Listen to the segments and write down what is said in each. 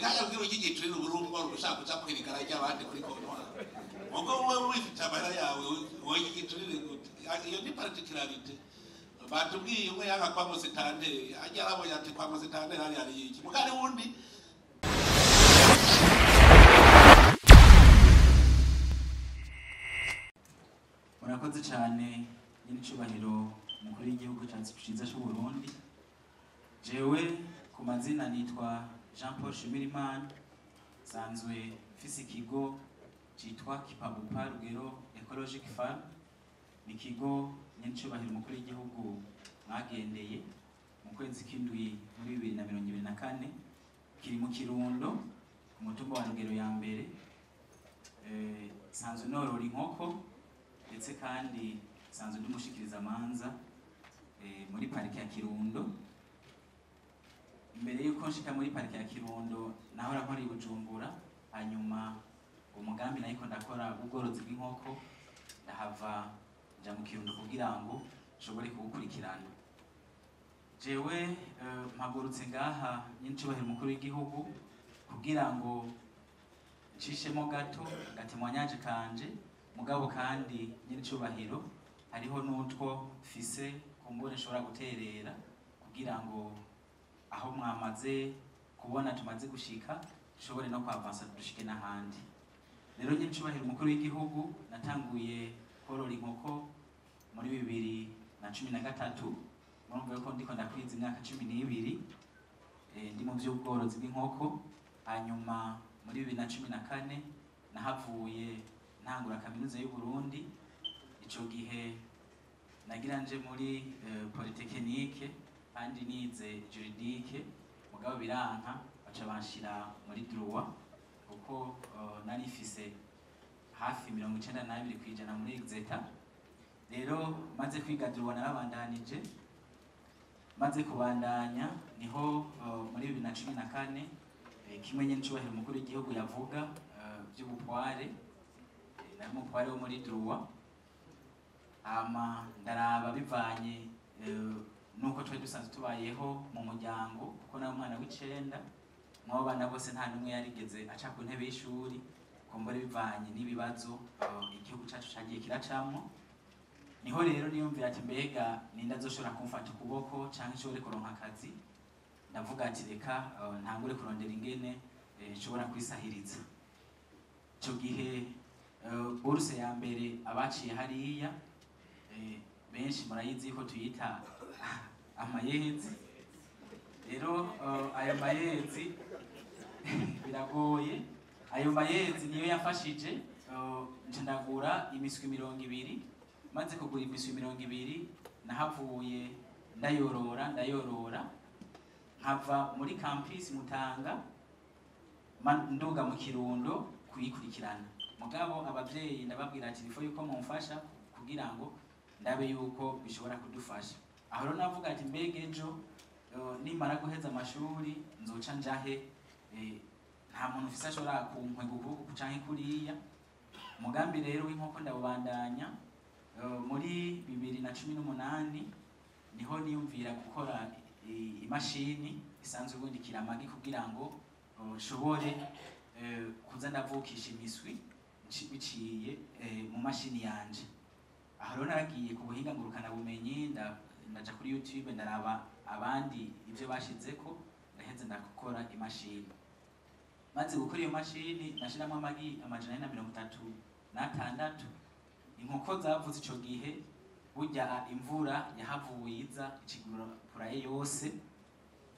Reka yabwira ugigiturira uburungo ushaka kuca kwirigara ry'abandi kuri kontwari. Ubwo wowe wifite amahera yawe wowe igiturire gute? Iyo ni particularité. Batubwiye umwe yanga kwa musitanteri, ajya arabonye ati kwa musitanteri hari hari iki. Mugari wundi. Murakoze cyane nyir'icyubahiro umukuru w'igihugu cyacu cyiza cy'u Burundi. Jewe ku mazina nitwa Jean Paul Shimirimana, nsanzwe mfise ikigo cyitwa Kipabupa Rugero Ecologic Farm. Ni ikigo nyir'icyubahiro umukuru w'igihugu mwagendeye mu kwezi k'indwi muri 2024, kiri mu Kirundo ku mutumba wa Rugero ya mbere. Nsanzwe norora inkoko ndetse kandi nsanzwe ndumushikiriza amanza muri parike ya Kirundo. Imbere yuko nshika muri parike ya Kirundo nahora nkora i Bujumbura, hanyuma umugambi nariko ndakora ubworozi bw'inkoko ndahava nja mu Kirundo kugira ngo nshobore kuwukurikirana. Jewe mpagurutse ngaha nyir'icyubahiro umukuru w'igihugu kugira ngo nshishemo gato gatemwanyaje kanje, mugabo kandi nyir'icyubahiro hariho n'utwo mfise kumbure nshobora guterera kugira ngo aho mwamaze kubona tumaze gushika dushobore no kwavansa dushike n'ahandi. Rero nyir'icyubahiro umukuru w'igihugu natanguye korora inkoko muri 2013, murumva ko ndiko ndakwiza imyaka 12 ndi mu by'ubworozi bw'inkoko. Hanyuma muri 2014 nahavuye ntangura kaminuza y'u Burundi. Ico gihe nagira nje muri polytechnique kandi nize juridique, mugabo biranka baca banshira muri droit kuko nari mfise hafi 92% muri exeta. Rero maze kwiga droit narabandanije, maze kubandanya niho muri 2014 kimwe nyene icubahiro umukuru w'igihugu yavuga by'ubupware, nari umupware wo muri droit. Hama ndaraba bivanye nuko twari dusanzwe tubayeho mu muryango, kuko nawe umwana w'icenda mw'abo bana bose nta n'umwe yarigeze aca ku ntebe y'ishuri, kumbure bivanye n'ibibazo igihugu cacu cagiye kiracamwo. Niho rero niyumvira ati mbega ninde azoshobora kumfata ukuboko canke nshobore kuronka akazi. Ndavuga ati reka ntangure kurondera ingene nshobora kwisahiriza. Ico gihe bourse ya mbere abaciye hariya benshi murayizi ko tuyita amayezi. Rero ayo mayezi biragoye, ayo mayezi niyo yafashije nca ndagura imiswi 20. Maze kugura imiswi 20 nahavuye ndayorora nkava muri campus Mutanga nduga mu Kirundo kuyikurikirana. Mugabo abavyeyi ndababwira ati ifo yuko mumfasha kugira ngo ndabe yuko bishobora kudufasha. Aho rero navuga ati mbega ejo nimara guheza amashuri nzoca njahe, nta muntu ufise ashobora kunkwega ukuboko canke kuriya. Umugambi rero w'inkoko ndawubandanya. Muri 2018 niho niyumvira gukora imashini isanzwe ibundikira amagi kugira ngo nshobore kuza ndavukisha imiswi biciye mu mashini yanje. Aho rero naragiye ku buhinga ngurukana bumenyi, ndaja kuri YouTube ndaraba abandi ivyo bashizeko, ndaheze ndakora imashini. Maze gukora iyo mashini nashiramwo amagi 436. Inkoko zavuze ico gihe, burya imvura yahavuye iza icigura puraye yose.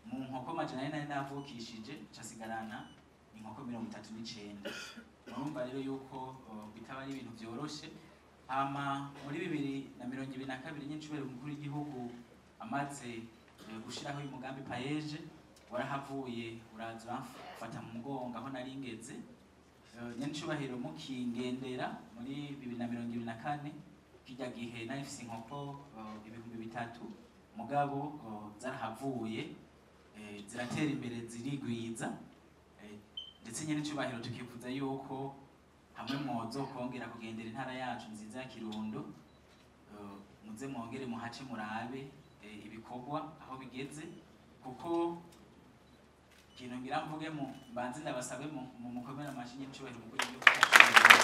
Mu nkoko 400 navukishije casigarana inkoko 39. Murumva rero yuko bitaba ari ibintu vyoroshe. Hama muri 2022 nyine umukuru w'igihugu amaze gushiraho uyu mugambi PAEEJ, warahavuye uraza uramfata mu mugongo aho nari ngeze. Nyenicubahiro mukingendera muri 2024 kijya gihe nari mfise inkoko 3000, mugabo zarahavuye ziratera imbere zirigwiza. Ndetse nyenicubahiro tukifuza yuko hamwe mwozo kongera kugendera intara yacu nziza ya Kirundo, muze mwongere muhace murabe ibikorwa aho bigeze, kuko Ikintu ngira mvuge, mu mbanze ndabasabe mu mukomere amashyi nyenicubahiro umukuru w'igihugu cyacu c'Uburundi.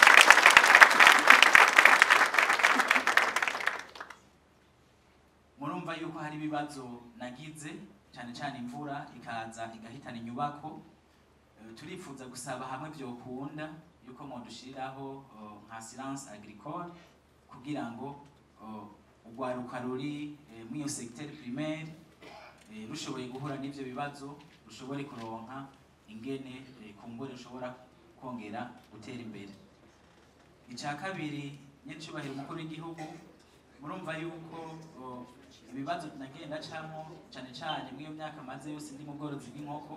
Murumva yuko hari ibibazo nagize, cyane cyane imvura ikaza igahitana inyubako. Turifuza gusaba, hamwe vyokunda, yuko mwodushiriraho nka assurance agricole kugira ngo urwaruka ruri muri iyo secteur primaire rushoboye guhura n'ivyo bibazo, rushobore kuronka ingene kumbure rushobora kongera gutera imbere. Icya kabiri, nyenicubahiro umukuru w'igihugu, murumva yuko ibibazo nagenda camo, cane cane muri iyo myaka maze yose ndi mu bworozi bw'inkoko,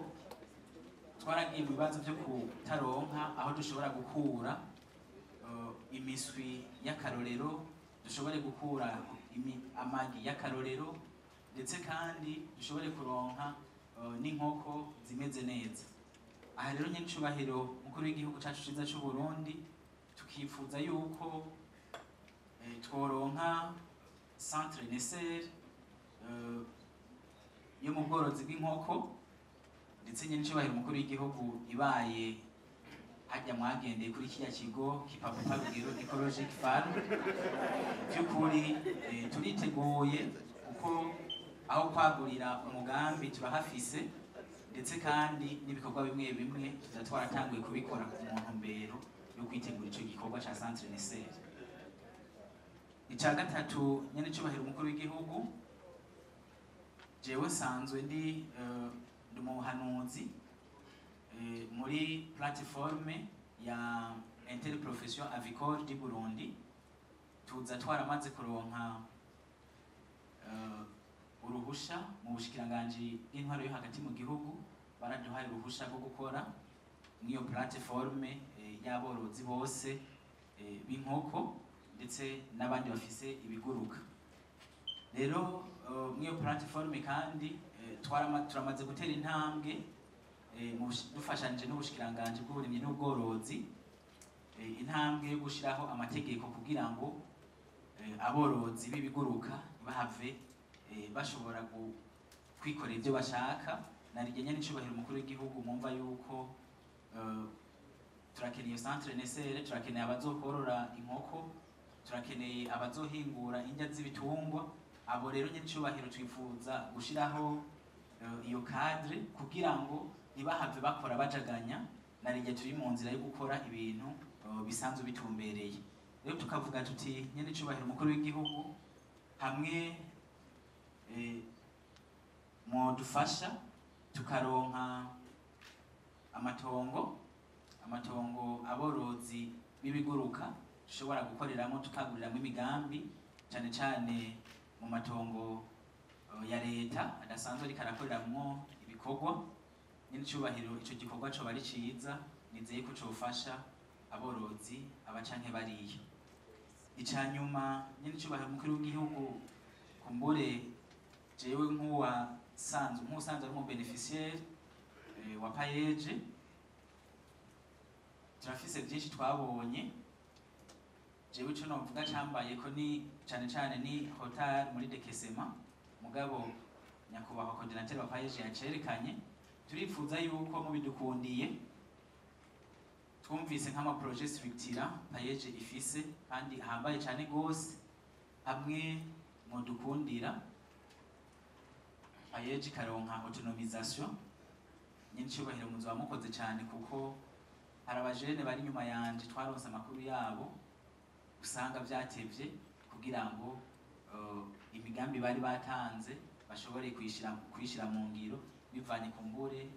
twaragiye mu bibazo byo kutaronka aho dushobora gukura imiswi y'akarorero, dushobore gukura amagi y'akarorero, ndetse kandi dushobore kuronka n'inkoko zimeze neza. Aha rero, nyenicubahiro mukuru w'igihugu cacu ciza c'u Burundi, tukifuza yuko tworonka centre nécessaire yo mu bworozi bw'inkoko. Ndetse nyenicubahiro umukuru w'igihugu, ibaye hajya mwagendeye kuri kiriya kigo Kipapapa Rugero Ecologic Farm, by'ukuri turiteguye, kuko aho kwagurira umugambi turahafise, ndetse kandi n'ibikorwa bimwe bimwe tuza twaratanguye kubikora mu ntumbero yo kwitegura ico gikorwa ca centre nécessaire. Ica gatatu, nyenicubahiro umukuru w'igihugu, jewe nsanzwe ndi umuhanuzi muri plateforme ya interprofession avicole du Burundi. Tuza twaramaze kuronka uruhusha mu bushikiranganji bw'intwaro yo hagati mu gihugu. Baraduhaye uruhusha rwo gukora mw'iyo plateforme y'aborozi bose b'inkoko ndetse n'abandi bafise ibiguruka. Rero mw'iyo plateforme kandi turamaze gutera intambwe dufashanije n'ubushikiranganji bw'uburimyi n'ubworozi, intambwe yo gushiraho amategeko kugira ngo aborozi b'ibiguruka ntibahave bashobora kwikorera ibyo bashaka. Narigenya n'icubahiro umukuru w'igihugu, mwumva yuko turakeneye iyo centre nécessaire, turakeneye abazokorora inkoko, turakeneye abazohingura indya z'ibitungwa. Abo rero, nyenicubahiro, twifuza gushiraho iyo cadre kugira ngo ntibahave bakora bajaganya, narijye turi mu nzira yo gukora ibintu bisanzwe bitumbereye. Rero tukavuga tuti, nyenicubahiro umukuru w'igihugu, hamwe mwodufasha tukaronka amatongo aborozi b'ibiguruka dushobora gukoreramo, tukaguriramo imigambi, cyane cyane mu matongo ya leta adasanzwe ariko arakoreramwo ibikorwa. Nyenicubahiro, ico gikorwa coba ari ciza, nizeye ko cofasha aborozi aba canke bariya. Ica nyuma, nyenicubahiro umukuru w'igihugu, kumbure jewe nk'usanzwe ari umu bénéficiaire wa PAEEJ, turafise byinshi twabonye. Jewe ico novuga cambaye ko ni cane cane ni retard muri décaissement, mugabo nyakubahwa coordinateur wa PAEEJ yacerekanye. Turifuza yuko mubidukundiye, twumvise nk'ama projet structurant PAEEJ ifise kandi ahambaye cane gose, hamwe mudukundira PAEEJ ikaronka autonomisation, nyenicubahiro muzoba mukoze cane, kuko hari abajene bari inyuma yanje twaronse amakuru yabo, usanga vyatevye kugira ngo imigambi bari batanze bashobore kuyishira mu ngiro, bivanye kumbure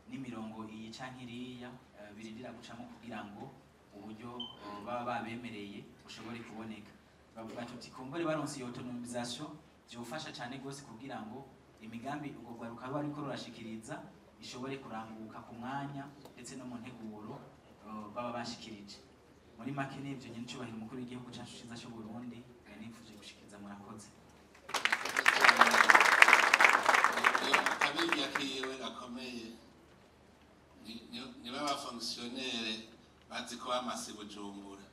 n'imirongo iyi canke iriya birindira gucamo kugira ngo uburyo baba babemereye bushobore kuboneka. Bavuga tuti kumbure baronse iyo autonomisation vyofasha cane gose kugira ngo imigambi urwo rwaruka ruba ruriko rurashikiriza ishobore kuranguka ku mwanya ndetse no mu nteguro baba bashikirije. Muri make n'ivyo, nyenicubahiro umukuru w'igihugu cacu ciza c'u Burundi, nifuje gushikiriza. Murakoze. Akabirya kiwe gakomeye niba aba fonctionnaires bazi ko bamase Bujumbura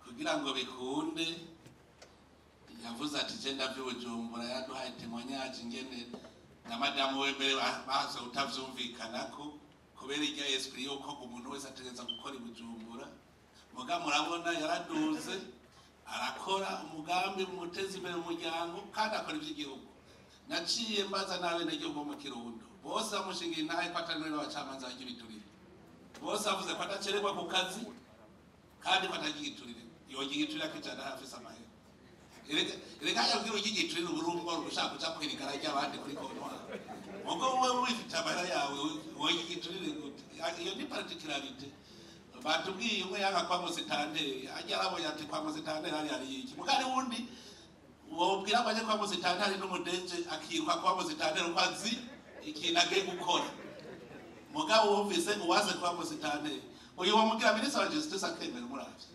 kugira ngo bikunde. Yavuze ati je ndavye Bujumbura, yaduhaye témoignage ingene Na madamu we mbere bahaze utavyumvikanako kubera irya esprit yuko umuntu wese ategereza gukora i Bujumbura. Muga murabona yaraduze, arakora umugambi muteza imbere umuryango kandi akora ivy'igihugu. Naciye mbaza n'abenegihugu bo mu Kirundo, bose bamushingiye intahe ko atari n'abacamanza barya ibiturire. Bose bavuze ko adacererwa ku kazi kandi ko atarya igiturire. Yorya igiturire akijana afise amahera. Erega yabwira urya igiturire, uba uri umworo ushaka kuja kwirigara ry'abandi kuri comptoir. Mugo wowe wifite amahera yawe, worya igiturire gute? Iyo ni particularité. Batubwiye umwe yanga kwa musitanteri, ajya arabonye ati kwa musitanteri hari iki. Mugari wundi wobwira ngo aje kwa musitanteri n'umudeje, akiruka kwa musitanteri uko azi ikintu agiye gukora. Mugabo wumvise uwaze kwa musitanteri, uyu wamugira ministre wa justice akemera umuravye.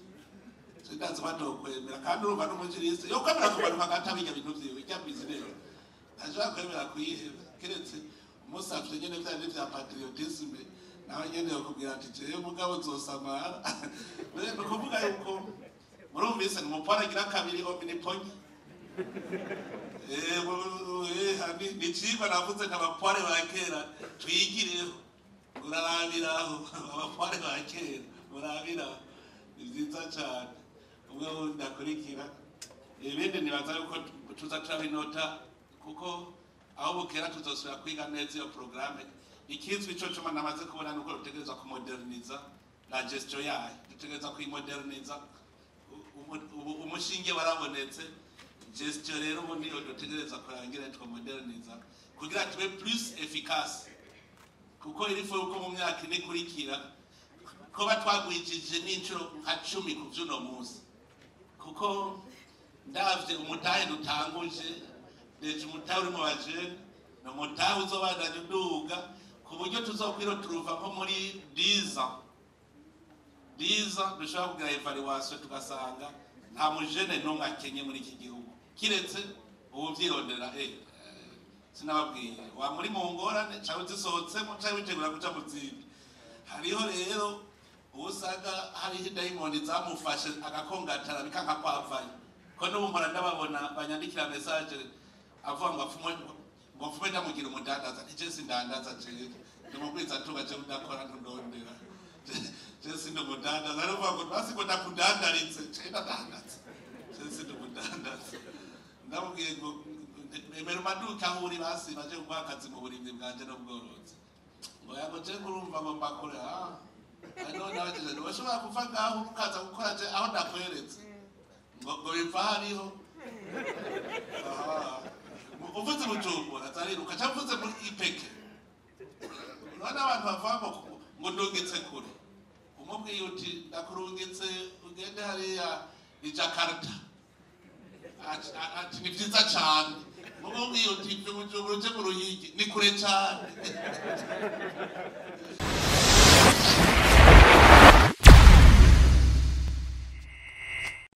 Sindazi batokwemera, kandi urumva n'umujuriste yo kwemera kumanuka agata bijya bintu vyiwe, ijya business ashobora kwemera kuyiheba, keretse umusavye nyene vya bindi vya patriotisme, nawe nyene yokubwira ati jewe mugabo nzosamara. Ni ukuvuga yuko murumvise ni umupara agira kabiri omniponya. Ni icigwa navuze nti abapware ba kera twigireho, urarabiraho abapware ba kera murabiraho, ni vyiza cane. Umwe wundi akurikira ibindi, nibaza yuko tuza turabinota, kuko aho bukera tuzosubira kwiga neza iyo programme. Ikizwi ico cuma namaze kubona nuko dutegerezwa kumoderniza la gestion yayo, dutegerezwa kuyimoderniza. Ubu umushinge warabonetse, gestion rero ubu niyo dutegerezwa kurangira twomoderniza kugira tube plus efficace, kuko il faut yuko mu myaka 4 ikurikira kuba twagwijije n'inshuro nka 10 ku vy'uno munsi, kuko ndavye umutahe dutanguje déjà, umutahe uri mu bajene ni umutahe uzobandanya uduga, ku buryo tuzokwiro turuva nko muri 10 ans, 10 ans dushobora kugira évaluation tugasanga nta mujene n'umwe akenye muri iki gihugu, kiretse ubu vyirondera. Sinababwiye wa muri mu ngorane canke uzisohotsemo canke witegura kuja mu zindi. Hariho rero usanga hariho idayimoni zamufashe agakongatara bikanka kwavayo, ko n'ubu mpora ndababona banyandikira message avuga ngo apfume, ngo mfume ndamugira umudandaza. Nti je sindandaza, jewe ndi mugwizatunga, jewe udakora ntundondera, je sindi umudandaza. Aravuga ngo basi ngo ndakudandaritse, je ndadandaza, je sindi umudandaza. Ndamubwiye ngo emera umaduka aho uri, basi baje kuguha akazi mu burimyi bwanje n'ubworozi. Ngo yago je ngurumva ngo mbakure. Ah, none abajeje ntiwashobora kuva ngaho ukaza gukora je aho ndakweretse ngo biva hariho. Aha. Uvuze Bujumbura azariruka, cyangwa uvuze muri ipeke. Urabona abantu bavuga ngo ndungitse kure, umubwiye uti ndakurungitse ugende hariya i Jakarta, ati ni vyiza cane. Umubwiye uti mve Bujumbura uje mu Ruhigi, ni kure cane.